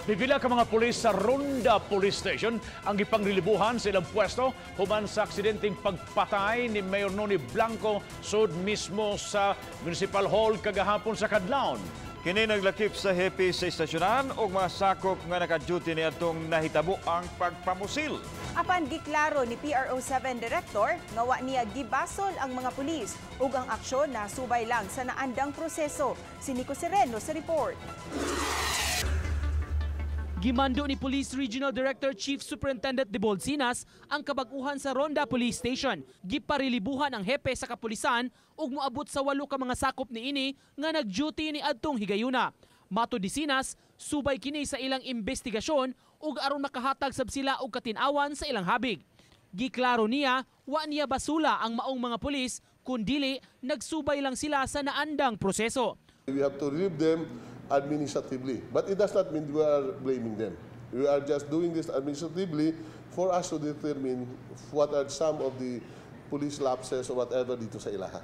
Pipila ka mga pulis sa Ronda Police Station ang gipangrelibuhan sa ilang pwesto human sa aksidenteng pagpatay ni Mayor Noni Blanco sud mismo sa Municipal Hall kagahapon sa kadlawon. Kini naglakip sa hepe sa istasyonan ug mga sakop nga naka-duty niadtong nahitabo ang pagpamusil. Apan giklaro ni PRO 7 Director nga wa niya gibasol ang mga pulis ug ang aksyon na subay lang sa naandang proseso. Si Nico Sereno sa report. Gimando ni Police Regional Director Chief Superintendent Debold Sinas ang kabag-uhan sa Ronda Police Station. Giparelibuhan ang hepe sa kapulisan ug moabot sa 8 ka mga sakop niini nga nag-duty ni adtong higayuna. Matud ni Sinas, subay kini sa ilang investigasyon ug aron makahatag sab sila og katin-awan sa ilang habig. Giklaro niya, wa niya basula ang maong mga pulis kundili nagsubay lang sila sa naandang proseso. We have to relieve them administratively. But it does not mean we are blaming them. We are just doing this administratively for us to determine what are some of the police lapses or whatever dito sa ilaha.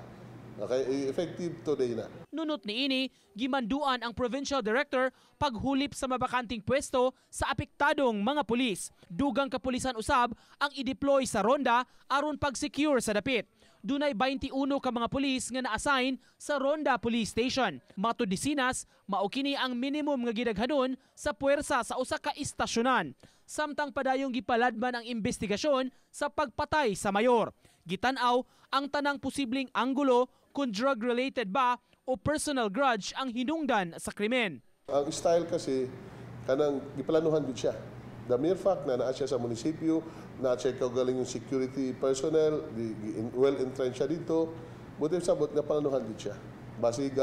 Okay, effective today na. Nunot niini, gimanduan ang provincial director paghulip sa mabakanting pwesto sa apektadong mga pulis. Dugang kapulisan usab ang i-deploy sa ronda aron pag-secure sa dapit. Dunay 21 ka mga pulis nga na-assign sa Ronda Police Station. Matud ni Sinas, mao kini ang minimum nga gidaghanon sa puwersa sa usa ka istasyonan. Samtang padayong gipaladman ang investigasyon sa pagpatay sa mayor. Gitan-aw ang tanang posibleng anggulo kung drug-related ba o personal grudge ang hinungdan sa krimen. Ang style kasi, kanang giplanuhan gud siya. The mere fact na naa siya sa munisipyo, naa siya kaugaling yung security personnel, well entrenched siya dito, buti sabot nga planuhan gud siya. Basig,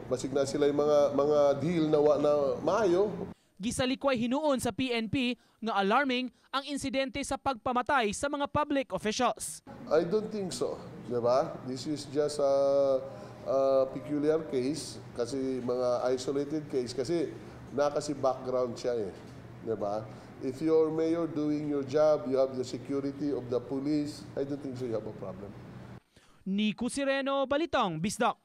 basig na sila yung mga deal na wa na maayo. Gisalikway hinuon sa PNP nga alarming ang insidente sa pagpamatay sa mga public officials. I don't think so, di ba? This is just a peculiar case kasi mga isolated case kasi na kasi background siya eh, di ba? If you're mayor doing your job, you have the security of the police, I don't think so you have a problem. Nico Sireno, Balitang Bisdak.